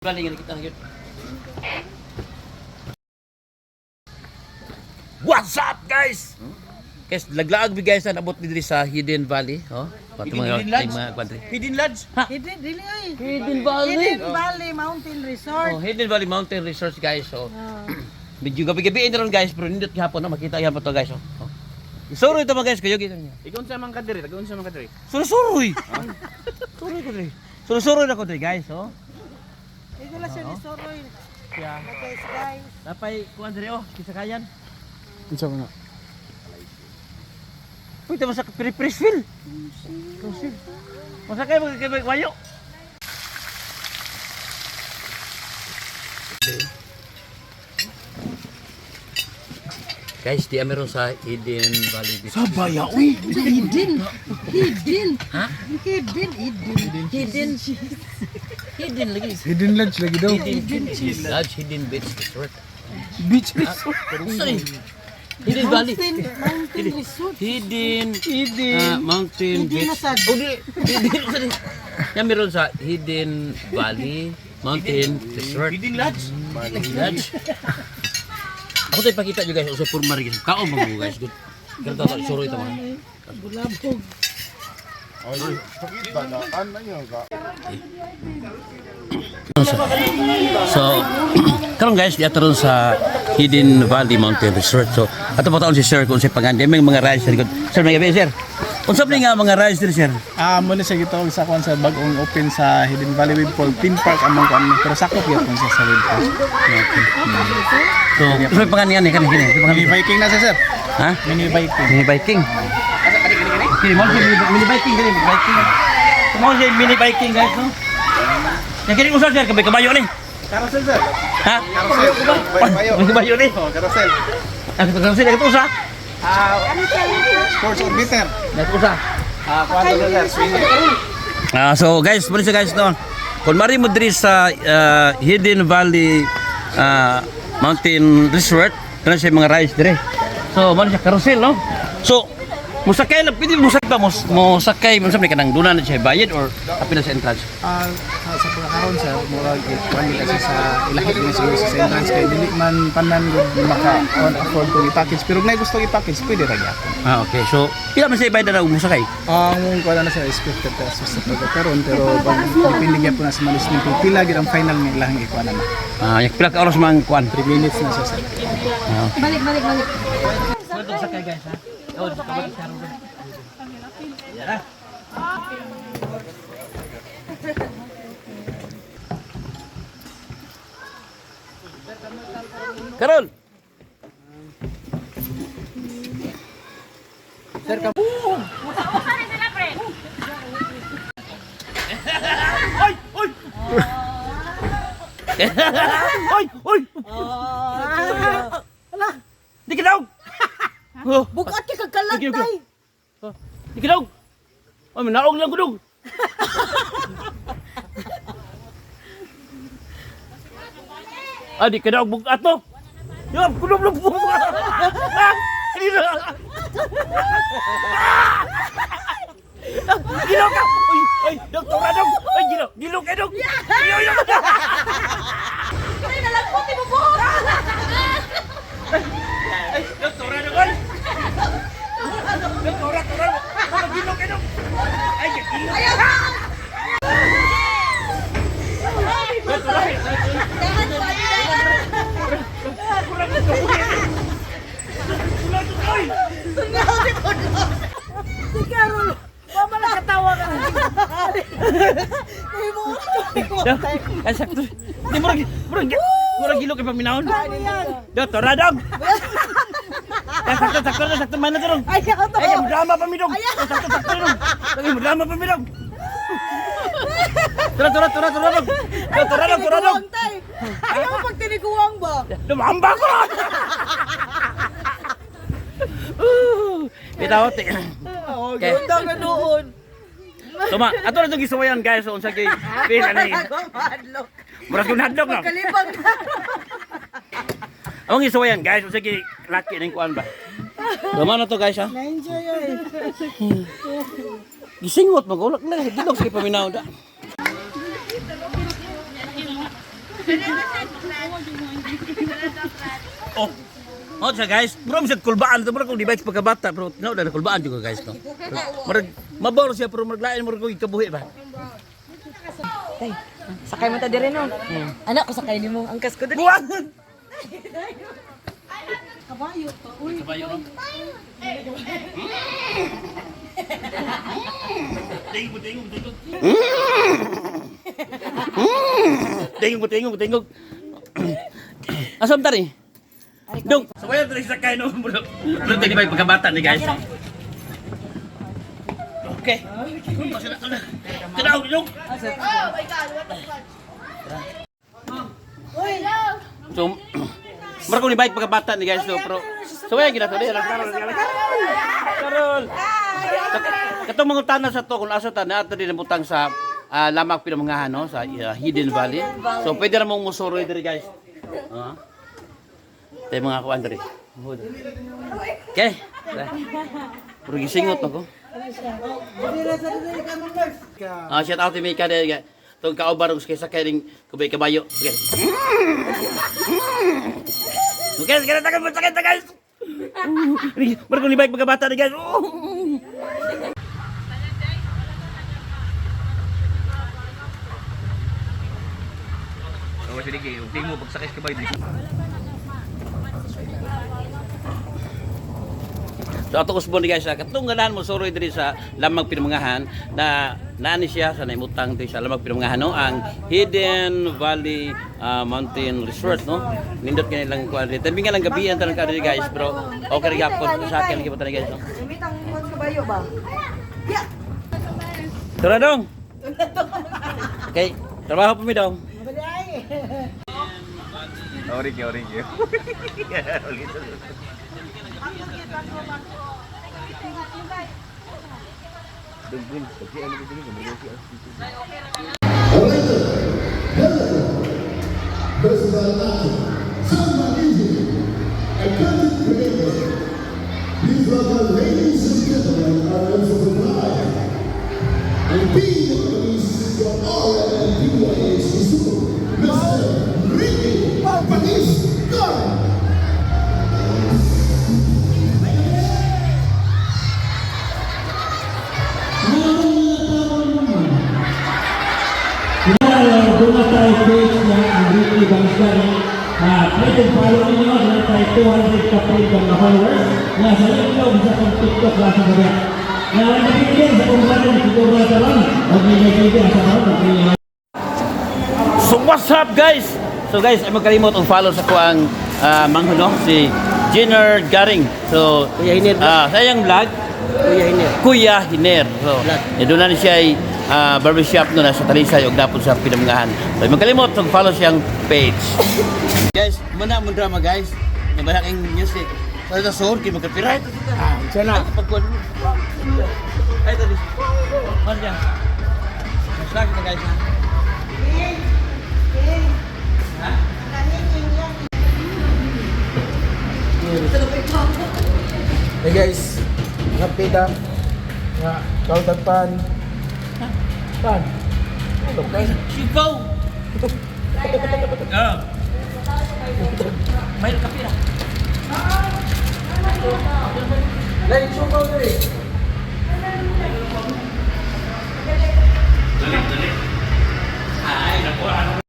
Galing nga nakita na yun. What's up, guys? Guys, laglaag bi guys na nabot ni diri sa Hidden Valley, oh. Pati mga Hidden Lodge? mga kwantri. Hidden Lodge. Hidden, dili ay. Hidden Valley. Hidden Valley Mountain Resort. Oh, Hidden Valley Mountain Resort, guys. So, medyo gabi-gabi na ron, guys, pero nindot gihapon no, makita gyapon to, guys, oh. Oh. Suroy ito mga guys, kayo kita niya. Ikaw unsa man ka diri? Taga unsa man ka diri? Suroy. Suroy ko diri. Suroy na ko diri, guys, oh. Ito lang siya ni Soroy. Yeah. Guys, guys. Napay kuan diri oh, kisakayan. Unsa man? Pwede mo sa pre-presfil. Presfil. Masakay mo kay wayo. Guys, di meron sa Eden Valley Beach. Sabaya uy. Hidden. Hidden. Ha? Hidden, hidden. Hidden. Hidden lagi. Hidden Lodge lagi daw. Hidden Lodge, Hidden Beach Resort. Beach resort. Sorry. Hidden Valley. Mountain, Mountain Resort. Hidden Hidden Mountain Hidden Beach. na sad. Oh, di. Hidden sorry. Yan meron sa Hidden Valley Mountain Resort. Hidden Lodge. Lodge. Ako tayo pakita nyo guys, usay forma rin guys. Kaon mo guys. Good. Ganito ito, isuro ito mga. Bulabog. So, karon guys, di ato ron sa Hidden Valley Mountain Resort. So, ato pa taon si Sir kung sa pangandi. May mga rides sa likod. Sir, may gabi, sir. Unsa pa ni nga mga rides diri, sir? Ah, muna siya gitawag sa kuan sa bagong open sa Hidden Valley Wave Pool theme park among kuan pero sakop gyapon siya sa wave pool. So, unsa pa pangandi ani kani kini? Unsa Mini pangandi? Viking na siya, sir. Ha? Mini Viking. Mini biking. Kini mo siya mini biking kini mini biking. Mo siya mini biking guys, no? Yang kini usa sir kabay kabayo ni. Carousel, sir. Ha? Carousel. Bayo. May kabayo ni. Oh, carousel. Ang karoon sila usa. Ah, sports orbiter. Nag usa. Ah, kuan to sir, swinger. Ah, so guys, muna siya guys no. Kung mari mo diri sa Hidden Valley Mountain Resort, kana siya mga rides dire. So, mo siya carousel no. So, musakay lang pwede musakay ba mo mosakay mo sa kanang duna na siya bayad or apil na sa entrance. Ah, sa pagkakaroon sir, murag kuan gid kasi sa ilahit nga siguro sa entrance kay dili man tanan gud maka on afford kung i-package pero kung naay gusto i-package pwede ra gyapon. Ah, okay. So, pila man siya bayad na musakay? Ang kuan na sir is 50 pesos sa pagkakaroon pero pag depende gyapon na sa management kung pila gid ang final nga ilahang ikuan na. Ah, yak pila ka oras man kuan. 3 minutes na siya sir. Balik, balik, balik. So, ito sakay guys ha. Oh, dito ba sa Yara. Karol. Sir ka. Ay, oy. Ay, oy. Di ka daw. Oh. Bukat ka kagkalat, Okay, okay. tay. Di ka daw. Ay, manaog lang ko dong. Ah, di ka daw bugat to. Yo, kulog log bugat. Ah, hindi na. Ah! Gilo ka. Ay, ay, doktor dong. Ay, gilo, gilo ka dong. Gilo, gilo. Ay, nalagpot, ibubuhok. Ay, doktor dong. Ay. Doktor, doktor. Gilo ka dong. Ay, gilo. Si Carol, mama lang katawa ka. Ay, sakto. Di murag murag murag gilo kay paminahon. Ano yan? Doktor Radong. Ay, sakto sakto na sakto man na to. Ay, ako to. Ay, drama pa midong. Ay, sakto sakto na. Ay, drama pa midong. Tura tura tura tura dong. Doktor Radong, tura dong. Tay. Ayaw pag tiniguang ba? Lumamba ko. Bitaw te. Okay. Ganda ka noon. Tuma, ato na itong gisuwayan guys. So, unsa kay pila ni. Madlok. Murag kong hadlok no. Kalipang na. Ang gisuwayan guys, unsa kay laki ning kuan ba. Tama na to guys ha. Na-enjoy ay. Gisingot magulak na gilok sa paminaw da. Oh. Oh, siya guys, bro, siya kulbaan to, bro, kung di ba pagkabata, bro, no, na kulbaan jud ko guys, no. Murag mabor siya pero murag lain murag kog kabuhi ba. Tay, sakay mo ta dire no. Anak ko sakay nimo angkas ko dali. Buwangan. Kabayo pa. Uy. Kabayo no. Tingog, tingog, tingog. Tingog, tingog, tingog. Asam tari? Dong, so wala diri sa kay no. Bro, bro, di ba pagkabata ni guys? Okay. Tanaw, dong. Oh my God, what the fuck? Uy. So, mara ko ni bike pagkabata ni guys, so, pero, so wala gina to, di, Karol, Karol. Katong mga tanan sa to, kung asa ta, na ato din ang butang sa Lamak Pinamangahan, no? Sa Hidden Valley. So, pwede na mong musuroy diri, guys. Tayo mga kuan diri. Okay. Puro gisingot ako. Shout out to Mika diri. Itong kaubar kay sakay ning kubay kabayo. Okay. Okay, sige na tagal mo sakay ta guys. Mara ko ni bike pagkabata ni guys. Oh. Oo, sige, tingin mo pagsakay ka ba? So ato usbon ni guys, katong ganahan mo suroy diri sa Lamang Pinamangahan na naani siya sa naimutang diri sa Lamang Pinamangahan, no, ang Hidden Valley Mountain Resort, no. Nindot kani lang kuan diri. Tabi nga lang gabi ang tanang diri guys, bro. Okay ra gyapon sa akin gyapon guys, no. Imitang mo kabayo ba? Ya. Tara dong. Okay, trabaho pa mi dong. Ori kyo, ori kyo. Versatile actor, Salman engineer, a content creator. Please welcome, ladies and gentlemen, our MC for tonight. And being the police from RMPYH Isuzu, Mr. Ricky Panis Garden. Doon tayo page na ang Ricky Bangsari. Pwede follow ninyo, doon tayo 200 kapil ng mga followers. Na sa YouTube, sa akong TikTok, nasa baba. Na ang nabigyan sa kung saan siguro sa lang, mag-medyo sa karon, mag So what's up guys? So guys, ay magkalimot ang follow sa kuang manghuno si Jenner Garing. So Kuya Hiner. Sa iyang vlog, Kuya Hiner. Kuya Hiner. So, Vlog. doon na siya ay barbershop no nasa Talisay ug napod sa Pinamangahan. So ay magkalimot og follow siyang page. Guys, muna mo drama guys. Nabala kang music. So ito sound kay magka-copyright. Ah, siya na. Pagkuan mo. Ay tadi. Ano yan? Mag-vlog na guys ha. Hey guys, nga pita. Nga kautan pan. Pan. Okay. Sigaw! Ah. May kapira. Lay, sukaw diri. Dali, dali. Ay, naku, ano